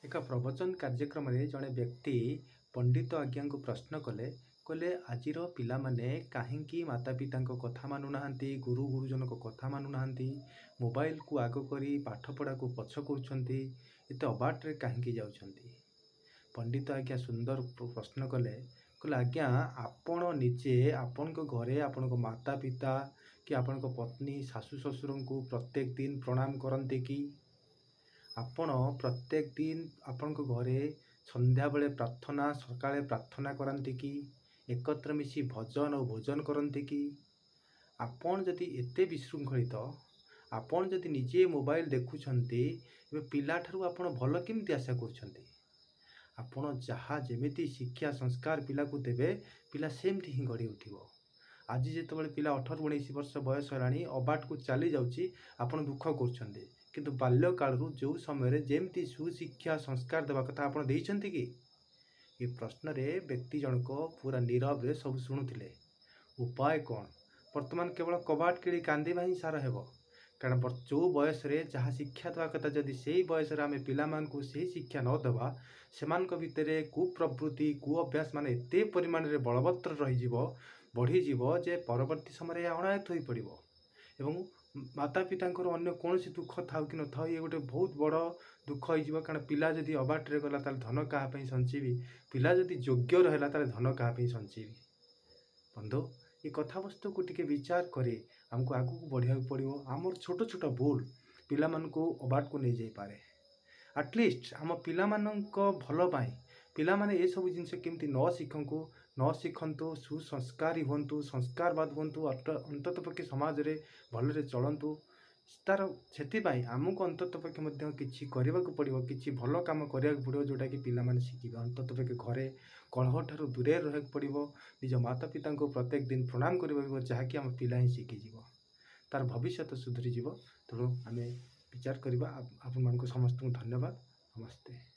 ଏକ ପ୍ରବଚନ କାର୍ଯ୍ୟକ୍ରମରେ ଜଣେ ବ୍ୟକ୍ତି ପଣ୍ଡିତ ଆଜ୍ଞାଙ୍କୁ ପ୍ରଶ୍ନ କଲେ, କହିଲେ ଆଜିର ପିଲାମାନେ କାହିଁକି ମାତା ପିତାଙ୍କ କଥା ମାନୁନାହାନ୍ତି, ଗୁରୁ ଗୁରୁଜନଙ୍କ କଥା ମାନୁନାହାନ୍ତି, ମୋବାଇଲକୁ ଆଗ କରି ପାଠପଢ଼ାକୁ ପଛ କରୁଛନ୍ତି, ଏତେ ଅବାଟରେ କାହିଁକି ଯାଉଛନ୍ତି? ପଣ୍ଡିତ ଆଜ୍ଞା ସୁନ୍ଦର ପ୍ରଶ୍ନ କଲେ, କହିଲେ ଆଜ୍ଞା ଆପଣ ନିଜେ ଆପଣଙ୍କ ଘରେ ଆପଣଙ୍କ ମାତା ପିତା କି ଆପଣଙ୍କ ପତ୍ନୀ ଶାଶୁ ଶ୍ୱଶୁରଙ୍କୁ ପ୍ରତ୍ୟେକ ଦିନ ପ୍ରଣାମ କରନ୍ତି କି? ଆପଣ ପ୍ରତ୍ୟେକ ଦିନ ଆପଣଙ୍କ ଘରେ ସନ୍ଧ୍ୟାବେଳେ ପ୍ରାର୍ଥନା, ସକାଳେ ପ୍ରାର୍ଥନା କରନ୍ତି କି? ଏକତ୍ର ମିଶି ଭଜନ ଓ ଭୋଜନ କରନ୍ତି କି? ଆପଣ ଯଦି ଏତେ ବିଶୃଙ୍ଖଳିତ, ଆପଣ ଯଦି ନିଜେ ମୋବାଇଲ ଦେଖୁଛନ୍ତି, ଏବେ ପିଲାଠାରୁ ଆପଣ ଭଲ କେମିତି ଆଶା କରୁଛନ୍ତି? ଆପଣ ଯାହା ଯେମିତି ଶିକ୍ଷା ସଂସ୍କାର ପିଲାକୁ ଦେବେ, ପିଲା ସେମିତି ହିଁ ଗଢ଼ି ଉଠିବ। ଆଜି ଯେତେବେଳେ ପିଲା 18 19 ବର୍ଷ ବୟସ ହେଲାଣି, ଅବାଟକୁ ଚାଲି ଯାଉଛି, ଆପଣ ଦୁଃଖ କରୁଛନ୍ତି। କିନ୍ତୁ ବାଲ୍ୟକାଳରୁ ଯେଉଁ ସମୟରେ ଯେମିତି ସୁଶିକ୍ଷା ସଂସ୍କାର ଦେବା କଥା ଆପଣ ଦେଇଛନ୍ତି କି? ଏ ପ୍ରଶ୍ନରେ ବ୍ୟକ୍ତି ଜଣକ ପୁରା ନୀରବରେ ସବୁ ଶୁଣୁଥିଲେ। ଉପାୟ କ'ଣ? ବର୍ତ୍ତମାନ କେବଳ କବାଟ କିଳି କାନ୍ଦିବା ହିଁ ସାର ହେବ। କାରଣ ଯେଉଁ ବୟସରେ ଯାହା ଶିକ୍ଷା ଦେବା କଥା, ଯଦି ସେଇ ବୟସରେ ଆମେ ପିଲାମାନଙ୍କୁ ସେଇ ଶିକ୍ଷା ନ ଦେବା, ସେମାନଙ୍କ ଭିତରେ କୁପ୍ରବୃତ୍ତି କୁ ଅଭ୍ୟାସ ମାନେ ଏତେ ପରିମାଣରେ ବଳବତ୍ତର ରହିଯିବ, ବଢ଼ିଯିବ ଯେ ପରବର୍ତ୍ତୀ ସମୟରେ ଏହା ଅଣାୟତ୍ତ ହୋଇପଡ଼ିବ। ଏବଂ ମାତା ପିତାଙ୍କର ଅନ୍ୟ କୌଣସି ଦୁଃଖ ଥାଉ କି ନଥାଉ, ଇଏ ଗୋଟେ ବହୁତ ବଡ଼ ଦୁଃଖ ହେଇଯିବ। କାରଣ ପିଲା ଯଦି ଅବାଟରେ ଗଲା ତାହେଲେ ଧନ କାହା ପାଇଁ ସଞ୍ଚିବି? ପିଲା ଯଦି ଯୋଗ୍ୟ ରହିଲା ତାହେଲେ ଧନ କାହା ପାଇଁ ସଞ୍ଚିବି? ବନ୍ଧୁ, ଏ କଥାବସ୍ତୁକୁ ଟିକେ ବିଚାର କରି ଆମକୁ ଆଗକୁ ବଢ଼ିବାକୁ ପଡ଼ିବ। ଆମର ଛୋଟ ଛୋଟ ଭୁଲ ପିଲାମାନଙ୍କୁ ଅବାଟକୁ ନେଇଯାଇପାରେ। ଆଟଲିଷ୍ଟ ଆମ ପିଲାମାନଙ୍କ ଭଲ ପାଇଁ ପିଲାମାନେ ଏସବୁ ଜିନିଷ କେମିତି ନ ଶିଖନ୍ତୁ, ସୁସଂସ୍କାରୀ ହୁଅନ୍ତୁ, ସଂସ୍କାରବାଦ ହୁଅନ୍ତୁ, ଅନ୍ତତଃ ପକ୍ଷେ ସମାଜରେ ଭଲରେ ଚଳନ୍ତୁ, ତାର ସେଥିପାଇଁ ଆମକୁ ଅନ୍ତତଃ ପକ୍ଷେ ମଧ୍ୟ କିଛି କରିବାକୁ ପଡ଼ିବ, କିଛି ଭଲ କାମ କରିବାକୁ ପଡ଼ିବ, ଯେଉଁଟାକି ପିଲାମାନେ ଶିଖିବେ। ଅନ୍ତତଃ ପକ୍ଷେ ଘରେ କଳହ ଠାରୁ ଦୂରରେ ରହିବାକୁ ପଡ଼ିବ, ନିଜ ମାତା ପିତାଙ୍କୁ ପ୍ରତ୍ୟେକ ଦିନ ପ୍ରଣାମ କରିବାକୁ ପଡ଼ିବ, ଯାହାକି ଆମ ପିଲା ହିଁ ଶିଖିଯିବ, ତାର ଭବିଷ୍ୟତ ସୁଧୁରିଯିବ। ତେଣୁ ଆମେ ବିଚାର କରିବା। ଆପଣମାନଙ୍କୁ ସମସ୍ତଙ୍କୁ ଧନ୍ୟବାଦ। ନମସ୍ତେ।